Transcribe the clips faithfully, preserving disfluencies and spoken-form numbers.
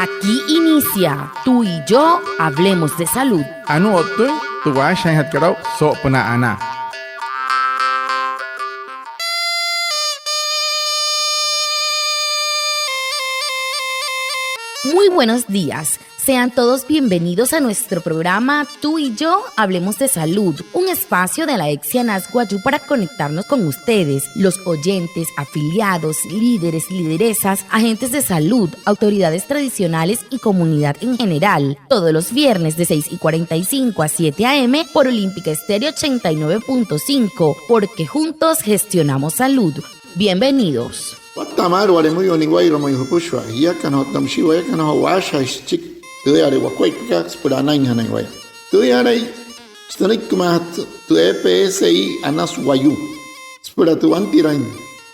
Aquí inicia Tú y yo hablemos de salud. Anuu o'ttüin tü waashajaainjatkat aa'u soo'opünaa anaa. Muy buenos días. Sean todos bienvenidos a nuestro programa Tú y yo hablemos de salud, un espacio de la EPSI Anas Wayuu para conectarnos con ustedes, los oyentes, afiliados, líderes, lideresas, agentes de salud, autoridades tradicionales y comunidad en general. Todos los viernes de seis y cuarenta y cinco a siete a. m. por Olímpica Estéreo ochenta y nueve punto cinco, porque juntos gestionamos salud. Bienvenidos. Watta'a maalü wale müyuu ni'wairua müin jüpüshua jiakana otta müshii wayakana joo waashajaain süchiki tüüyale wakuaippakat süpüla anainjanain waya. Tüüyalai sünüikimaajatü tü EPSI Anas Wayuu süpüla tü wantiraain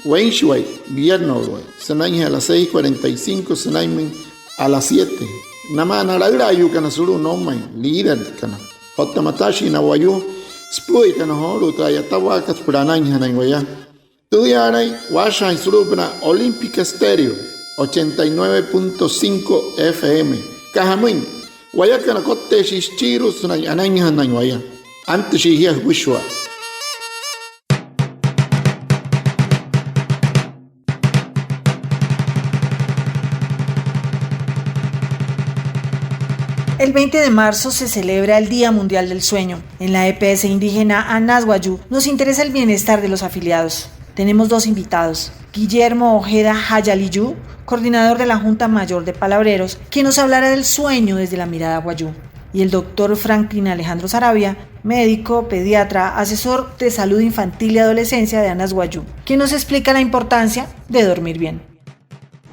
weinshiwai, vierno'uluwai, sünainjee a las seis cuarenta y cinco sünainmüin a las siete. Namaa na laülaayuukana sulu'u noumain, líderkana otta mataashii na wayuu süpü'üyakana joolu'u tü a'yatawaakat süpüla anainjanain waya. Tüüyaalain waashajaain sulu'upünaa Olímpica Estéreo ochenta y nueve punto cinco F M. Aka jamüin, wayakana kotteeshii süchiirua sünain anainjanain waya. Antüshii jia jüpüshua. El veinte de marzo se celebra el Día Mundial del Sueño. En la EPS indígena Anas Wayuu nos interesa el bienestar de los afiliados. Tenemos dos invitados, Guillermo Ojeda Jayaliyú, coordinador de la Junta Mayor de Palabreros, quien nos hablará del sueño desde la mirada wayuu, y el doctor Franklin Alejandro Sarabia, médico, pediatra, asesor de salud infantil y adolescencia de Anas Wayuu, quien nos explica la importancia de dormir bien.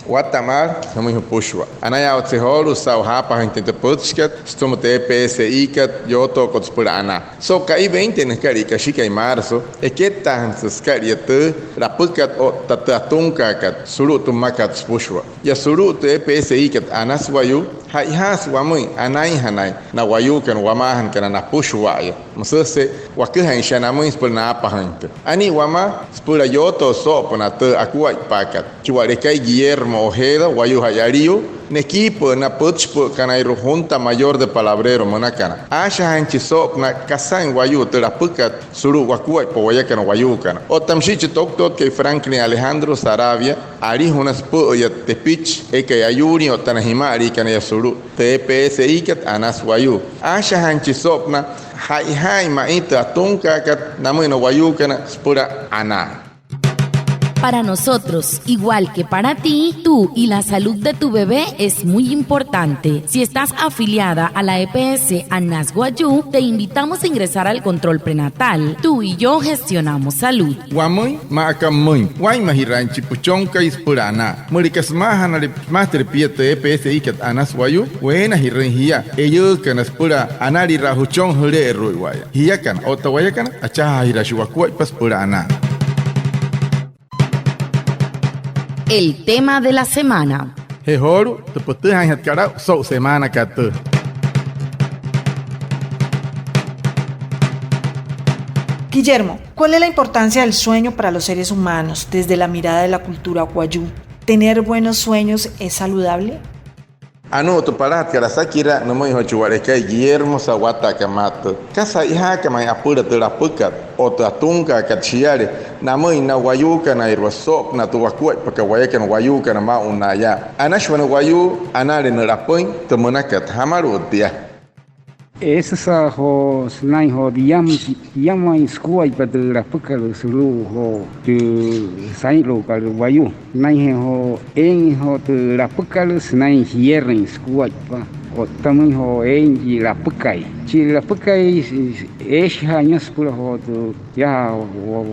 Watta'a maalü jümüin jüpüshua. Anayaawatsü joolu'u saa'u jaapajüinjatüin tü pütchikat sütüma tü EPSIkat yootookot süpüla anaa. So'u ka'i veinte nükalia kashikai marzo, ekettaajünüsü sükalia tü lapükat otta tü atunkaakat sulu'u tü mmakat süpüshua. Yaa sulu'u tü EPSIkat Anas Wayuu, ja'ijaasü wamüin anainjanain na wayuukana wamaajanakana napüshua'aya. Müsüjese waküjain shia namüin süpüla naapajüinjatüin. Anii wamaa süpüla yootoo soo'opünaa tü akuaippaakat. Chi wa'lekai Guillermo Ojeda, wayuu ja'yaliyuu, nekiipü'ü na pütchipü'ükanairua Junta Mayor de Palabreros münakana. Aashajaainjachi soo'opünaa kasain wayuu tü lapükat sulu'u wakuaippa wayakana wayuukana. Otta müshia chi toktotkai Franklin Alejandro Sarabia, alijuna süpü'üya tepichi eekai ayuulin otta na jima'aliikana yaa sulu'u tü EPSIkat Anas Wayuu. Aashajaainjachi soo'opünaa ja'ijaain ma'i tü atunkaakat namüin na wayuukana süpüla anaa. Para nosotros, igual que para ti, tú y la salud de tu bebé es muy importante. Si estás afiliada a la EPS Anas Wayuu, te invitamos a ingresar al control prenatal. Tú y yo gestionamos salud. Wamüin maa aka pümüin, waa'inmajiraain chi püchonkai süpüla anaa. Müleka sümaajanale sümaajatüle pia tü EPSIkat Anas Wayuu, weenajirüin jia eiyuukana süpüla analiraa jüchon jüle'eru'uiwa'aya. Jiakana otta wayakana, achajaajiraashii wakuaippa süpüla anaa. El tema de la semana. Je joolu'u, tü pütüjaainjatkat aa'u so'u semaanakat tüü. Guillermo, ¿cuál es la importancia del sueño para los seres humanos desde la mirada de la cultura wayuu? ¿Tener buenos sueños es saludable? Anuu tü palajatkat asakiraa nümüin joo chi wa'lekai Guillermo saa'u watta'akat maa tüü. ¿Kasa ja'ijaaka ma'i apüla tü lapükat o tü atunkaakat shiale namüin na wayuukanairua soo'opünaa tü wakuaippakat wayakana wayuukana maa'u yaa? Anashi wane wayuu anale nü'lapüin tü münakat. Jamalu'ut tia. Eesüsa joo sünain joo tiamüin, tiamüin sukuaippa tü lapükat sulu'u joo tü saa'inru'ukat wayuu. Sünainjee joo eein joo tü lapükat sünain jierüin sukuaippa. Otta müin joo eein chi lapükai. Chi lapükai eeshija'a nia süpüla joo tü yaja'a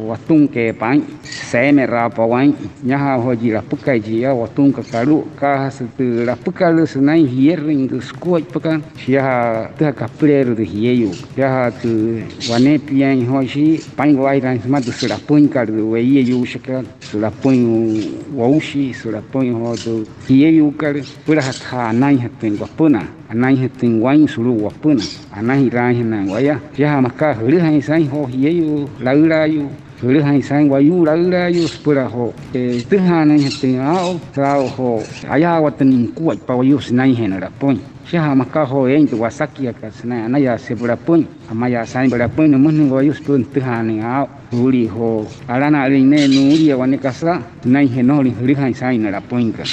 watunkeepa aa'in, seemeraapa waa'in. Niaja'a joo chi lapükai chi yaja'a watunkakat alu'u, akaajasa tü lapükat sünain jierüin tü sukuaippakat, shiaja'a atüjaka apüleerua tü jieyuu. Shiaja'a tü waneepiain joo shia paa'inwa'ajiraain sümaa tü sü'lapüinkat tü weiyeyuushakat, sü'lapüin woushi, sü'lapüin joo tü jieyuukat, süpülajatüjaa anainjatüin wapünaa, anainjatüin waa'in sulu'u wapünaa, anajiraainjanain waya. Shiaja'a maka jülüjain saa'in joo jieyuu laülaayuu, jülüjain saa'in wayuu laülaayuu süpüla joo, eh, nütüjaanüinjatüin aa'u saa'u joo ayaawatünüin nukuaippa wayuu sünainjee nü'lapüin. Shiajaa maka joo eein tü wasakiakat sünain anayaasü süpülapüin, amayaasain pülapüin nümüinjatüin wayuu süpüla nütüjaanüin aa'u suulia joo alana'alüin ne'e nuulia wane kasa sünainjee nnojolüin jülüjain saa'in nü'lapüinkana.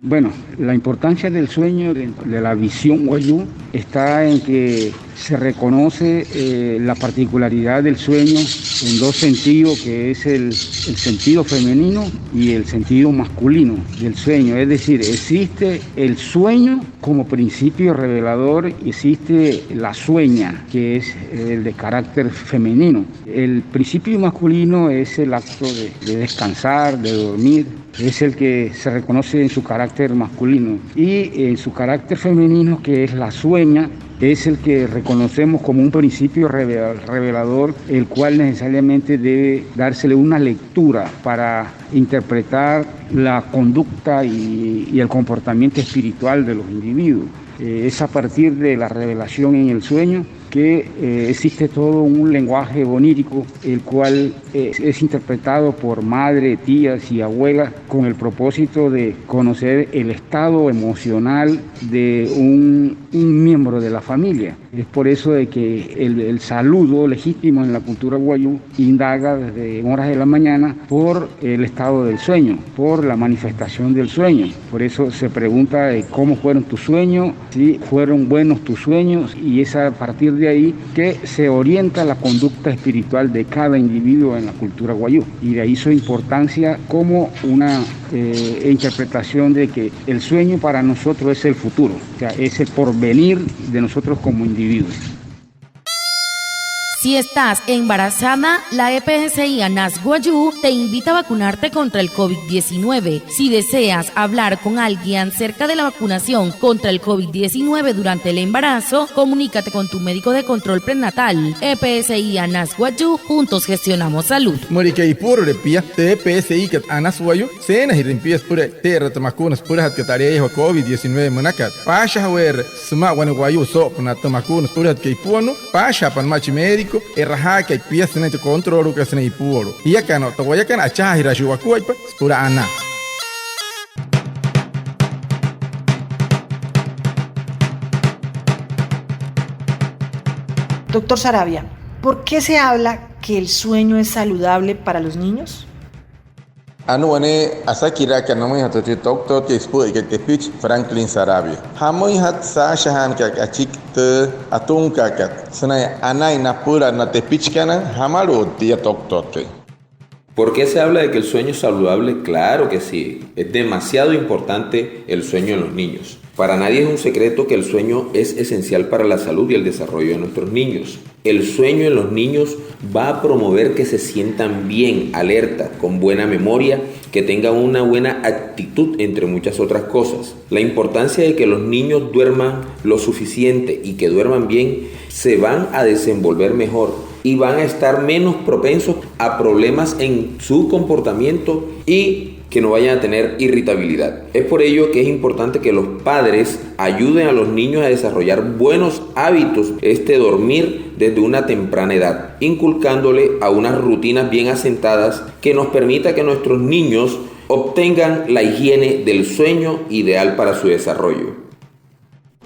Bueno, la importancia del sueño de, de la visión wayuu está en que se reconoce, eh, la particularidad del sueño en dos sentidos, que es el, el sentido femenino y el sentido masculino del sueño. Es decir, existe el sueño como principio revelador, existe la sueña, que es el de carácter femenino. El principio masculino es el acto de, de descansar, de dormir, es el que se reconoce en su carácter masculino, y en su carácter femenino, que es la sueña, es el que reconocemos como un principio revela-, revelador, el cual necesariamente debe dársele una lectura para interpretar la conducta y, y el comportamiento espiritual de los individuos. Eh, es a partir de la revelación en el sueño que, eh, existe todo un lenguaje onírico, el cual, eh, es interpretado por madre, tías y abuelas con el propósito de conocer el estado emocional de un, un miembro de la familia. Es por eso de que el, el saludo legítimo en la cultura wayuu indaga desde horas de la mañana por el estado del sueño, por la manifestación del sueño. Por eso se pregunta, eh, cómo fueron tus sueños, si fueron buenos tus sueños, y es a partir de ahí que se orienta la conducta espiritual de cada individuo en la cultura wayuu. Y de ahí su importancia como una, eh, interpretación de que el sueño para nosotros es el futuro, o sea, es el porvenir de nosotros como individuos. Si estás embarazada, la E P S I Anas Wayuu te invita a vacunarte contra el covid diecinueve. Si deseas hablar con alguien acerca de la vacunación contra el covid diecinueve durante el embarazo, comunícate con tu médico de control prenatal. E P S I Anas Wayuu, juntos gestionamos salud. Müleka ipuolule pia, tü E P S I kat Anas Wayuu seenajirüin pia süpüla e'ite'eraa tü makuuna süpülajatkat aleeyajawaa covid diecinueve münakat. Paashajaweerü sümaa wane wayuu soo'opünaa tü makuuna süpülajatkat ipuoluu, paashajapa nümaa chi médico e'rajaakai pia sünain tü controlukat sünain ipuoluu. Jiakana otta wayakana, achajaajiraashii wakuaippa süpüla anaa. Doctor Sarabia, ¿por qué se habla que el sueño es saludable para los niños? Anuu wane asakiraakat nümüinjatü chi doctorkai süpü'üikai tepichi, Franklin Sarabia. ¿Jamüinjatü saashajaanaka achiki tü atunkaakat sünain anain napüla na tepichikana? ¿Jamalu'ut tia, doctorkai? ¿Por qué se habla de que el sueño es saludable? Claro que sí, es demasiado importante el sueño en los niños. Para nadie es un secreto que el sueño es esencial para la salud y el desarrollo de nuestros niños. El sueño en los niños va a promover que se sientan bien, alerta, con buena memoria, que tengan una buena actitud, entre muchas otras cosas. La importancia de que los niños duerman lo suficiente y que duerman bien, se van a desenvolver mejor y van a estar menos propensos a problemas en su comportamiento y que no vayan a tener irritabilidad. Es por ello que es importante que los padres ayuden a los niños a desarrollar buenos hábitos, este dormir desde una temprana edad, inculcándole a unas rutinas bien asentadas que nos permita que nuestros niños obtengan la higiene del sueño ideal para su desarrollo.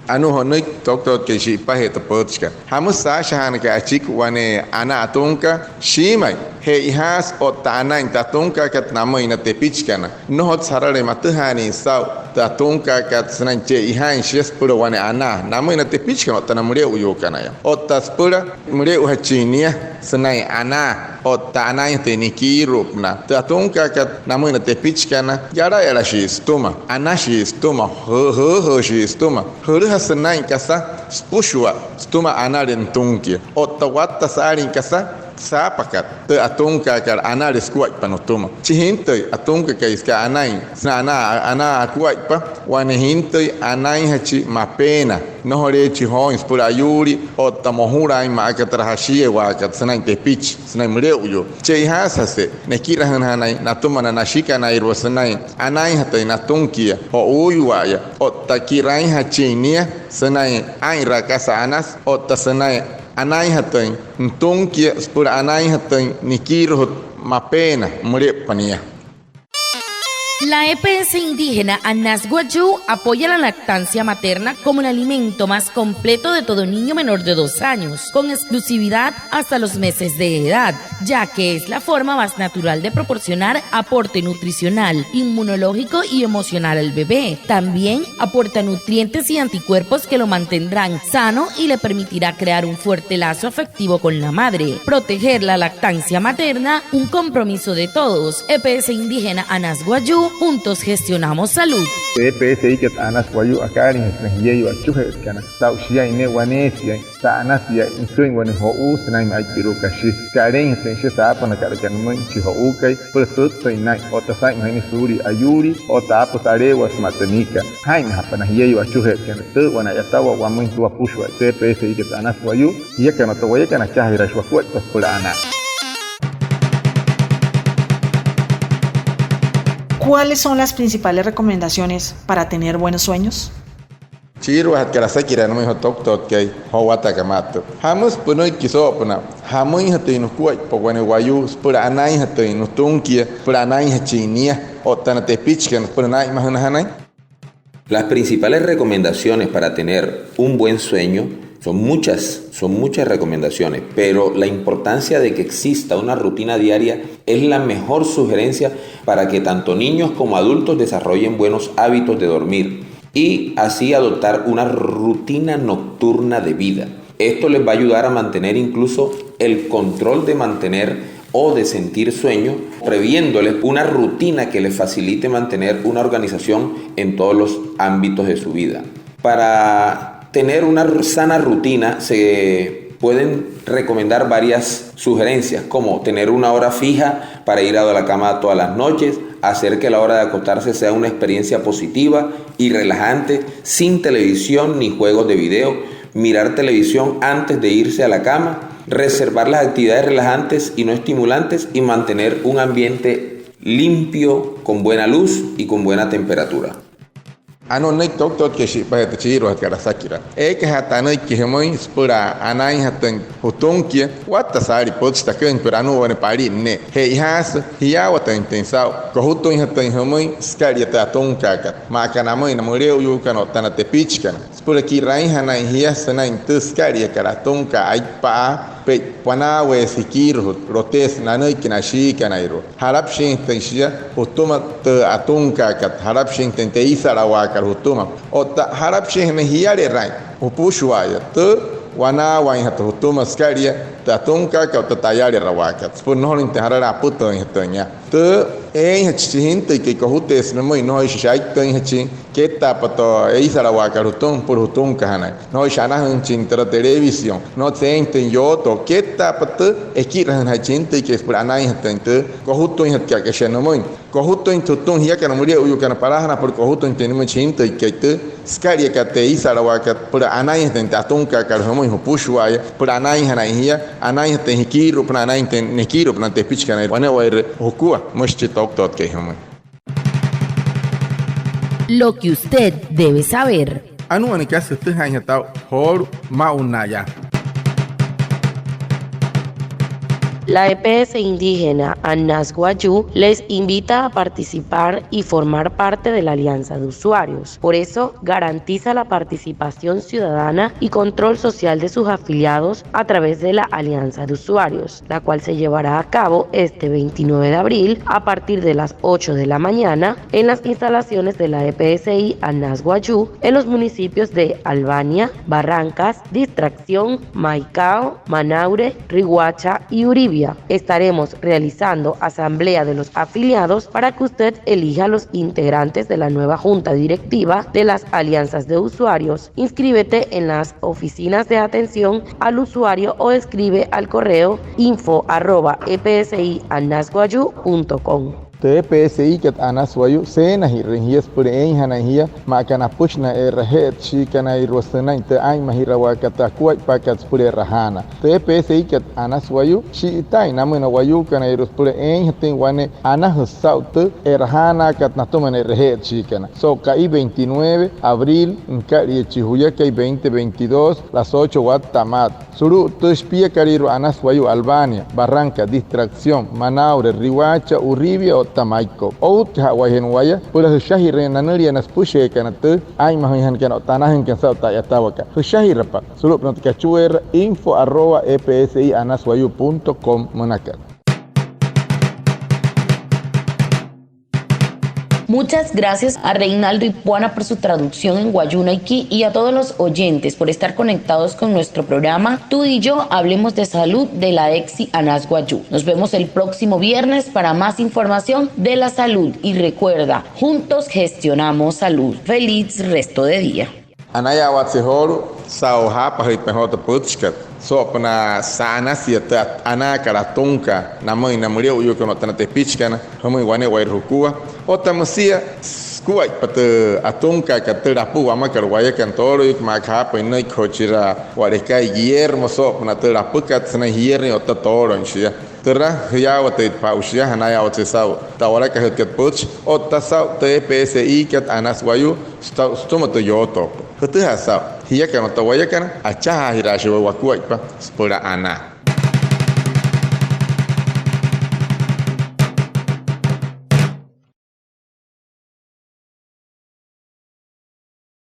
Anuu joo nünüiki doctorkai shi'ipajee tü pütchikat. ¿Jamüsü saashajaanaka achiki wane anaa atunka? Shiimüin che'ojaasü otta anain tü atunkaakat namüin na tepichikana. Nnojotsü jaralüin matüjaanüin saa'u tü atunkaakat sünain che'ojaain shia süpüla wane anaa namüin na tepichikana otta na müle'uyuukanaya. Otta süpüla müle'ojachin nia sünain anaa otta anainjatüin nikiiru'upünaa. Tü atunkaakat namüin na tepichikana, yalayalashii sütüma, anashii sütüma, jüüjüüshii sütüma. Jülüjasü naa'in kasa süpüshua sütüma anale nütünkia. Otta watta saalin kasa saapakat tü atunkaakat anale sukuaippa nütüma. Chi jintüi atunkakai süka anain sünain anaa, anaa akuaippa, wane jintüi anainjachi mapeena. Nnojoleechi jooin süpüla ayuulii otta mojulaain maa aka türa jashiiwaakat sünain tepichi, sünain müle'uyuu. Che'ojaasüjase nekirajünajanain natüma na nashikanairua sünain anainjatüin natünkia jo'uuyuwa'aya otta ki'rainjachin nia sünain aa'inraa kasa anasü otta sünain Anainjatüin nutunkia süpüla anainjatüin nikiirujut mapeena müle'opa nia. La E P S indígena Anas Wayuu apoya la lactancia materna como el alimento más completo de todo niño menor de dos años, con exclusividad hasta los meses de edad, ya que es la forma más natural de proporcionar aporte nutricional, inmunológico y emocional al bebé. También aporta nutrientes y anticuerpos que lo mantendrán sano y le permitirá crear un fuerte lazo afectivo con la madre. Proteger la lactancia materna, un compromiso de todos. E P S Indígena Anas Wayuu, juntos gestionamos salud. Tü E P S ikat Anas Wayuu, akaalinjatü na jieyuu achuje'etkana saa'u shiain ne'e waneesia. Sa'anasia isüin wane jo'uu sünain aipiruu kashi. Süka aleinjatüin shia saapünakalaka nümüin chi jo'uukai süpüla sütsüin naa'in otta saa'inmajüin nia suulia ayuulii otta aapüsü aleewasü maa tü niikat. Jaa'inmajapa na jieyuu achuje'etkana tü wane a'yatawaa wamüin tü wapüshua T P S ikat Anas Wayuu. Jiakana otta wayakana, achajaajiraashii wakuaippa süpüla anaa. ¿Cuáles son las principales recomendaciones para tener buenos sueños? Chiiruajatkat asakiraa nümüin joo toktotkai joo wattaka maa tü. Jamüsü pünüiki soo'opünaa jamüinjatüin nukuaippa wane wayuu süpüla anainjatüin nutunkia, süpüla anainjachin nia otta na tepichikana süpüla naa'inmajünajanain. Las principales recomendaciones para tener un buen sueño son muchas, son muchas recomendaciones, pero la importancia de que exista una rutina diaria es la mejor sugerencia para que tanto niños como adultos desarrollen buenos hábitos de dormir y así adoptar una rutina nocturna de vida. Esto les va a ayudar a mantener incluso el control de mantener o de sentir sueño, previéndoles una rutina que les facilite mantener una organización en todos los ámbitos de su vida. Para tener una sana rutina se pueden recomendar varias sugerencias, como tener una hora fija para ir a la cama todas las noches, hacer que la hora de acostarse sea una experiencia positiva y relajante, sin televisión ni juegos de video, mirar televisión antes de irse a la cama, reservar las actividades relajantes y no estimulantes y mantener un ambiente limpio, con buena luz y con buena temperatura. Anuu nünüiki toktotkai shi'ipajee tü chiiruajatkat asakiraa. Eekajaata anüiki jümüin süpüla anainjatüin jutunkia. Watta saalii pütchi taküin, pero anuu wane palin ne'e. Che'ojaasü jiyaawatüinjatüin saa'u kojutüinjatüin jümüin sükalia tü atunkaakat. Maa aka namüin na müle'oyuukana otta na tepichikana süpüla ki'rainjanain jia sünain tü sükaliakat atunkaa aipa'a, pütchi wanaaweesü jikiirujut, loteesü nanüiki na ashiikanairua. Jalapshiinjatüin shia jütüma tü atunkaakat, jalapshiinjatüin tü eisalawaakat jütüma. Otta jalapshiinjatüin jiyaleraain jüpüshua'aya tü wanaawainjatü jütüma sükalia tü atunkaakat otta tü ayalerawaakat süpüla nnojolüinjatüin jaralü apütüinjatüin yaa. Tü eeinjachi chi jintüikai kojuteesü nümüin, nnojoishi aitüinjachin. Kettaapa tü eisalawaakat jütüma süpüla jütunkajanain. Nnojoishi anajüinjachin türa televisión, nnojotsü eeinjatüin yootoo. Kettaapa tü ekirajünajai chi jintüikai süpüla anainjatüin tü kojutüinjatkat, aka shia nümüin. Kojutüinjatü jütüma jiakana müle'oyuukana, palajanaa süpüla kojutüinjatüin nümüin chi jintüikai tü sükaliakat, tü eisalawaakat, süpüla anainjatüin tü atunkaakat jümüin jüpüshua'aya, süpüla anainjanain jia, anainjatüin jikiiru'upünaa, anainjatüin nekiiru'upünaa tepichikana wane'ewai jukua, müshi chi toktotkai jümüin. Lo que usted debe saber. Anuu wane kasa jütüjaainjatü aa'u joolu'u maa'ulu yaa. La E P S indígena Anas Wayuu les invita a participar y formar parte de la Alianza de Usuarios. Por eso, garantiza la participación ciudadana y control social de sus afiliados a través de la Alianza de Usuarios, la cual se llevará a cabo este veintinueve de abril a partir de las ocho de la mañana en las instalaciones de la E P S I Anas Wayuu en los municipios de Albania, Barrancas, Distracción, Maicao, Manaure, Riohacha y Uribia. Estaremos realizando asamblea de los afiliados para que usted elija los integrantes de la nueva junta directiva de las alianzas de usuarios. Inscríbete en las oficinas de atención al usuario o escribe al correo info arroba E P S I Anas Wayuu punto com. Tü E P S I kat Anas Wayuu, seenajirüin jia süpüla eeinjanain jia maa aka napüshi na e'raje'etshiikanairua sünain tü aa'inmajirawaakat tü akuaippaakat süpüla e'rajaanaa. Tü E P S I kat Anas Wayuu, shi'itaain namüin na wayuukanairua süpüla eeinjatüin wane anajüsü saa'u tü e'rajaanaakat natüma na e'raje'etshiikana. So'u ka'i veintinueve abril, nüka'lia chi juyakai veinte veintidós, las ocho watta'a maat. Sulu'u tü shipiakalüirua Anas Wayuu: Albania, Barranca, Distracción, Manaure, Riohacha, Uribia otta Maicao. Outkajawaajia waya süpüla jüshajirüin nanülia na süpüsheekana tü aa'inmajüinjanakana otta anajüinkana saa'u tü a'yatawakat. Jüshajirapa sulu'upünaa tü kachueera info arroba E P S I Anas Wayuu punto com münakat. Muchas gracias a Reinaldo Ipuana por su traducción en wayuunaiki y a todos los oyentes por estar conectados con nuestro programa Tú y yo hablemos de salud de la EPSI Anas Wayuu. Nos vemos el próximo viernes para más información de la salud. Y recuerda, juntos gestionamos salud. Feliz resto de día. Anayaawatsü joolu'u saa'u jaapajüitpain joo tü pütchikat soo'opünaa sa'anasia tü at-, anaakat atunkaa namüin na müle'uyuukana otta na tepichikana jümüin wane'ewai jukua. Otta müsia sukuaippa tü atunkaakat tü lapü wamakat wayakana tooloyuuka, maa aka jaapüin nünüiki joo chira wa'lekai Guillermo soo'opünaa tü lapükat sünain jierüin otta tooloin shia. Türa, jüyaawatüitpa aa'u shia. Anayaawatsü saa'u tü a'walakajütkat pütchi otta saa'u tü E P S I kat Anas Wayuu sütüma tü yootookat. Jütüjaa saa'u jiakana otta wayakana, achajaajiraashii waya wakuaippa süpüla anaa.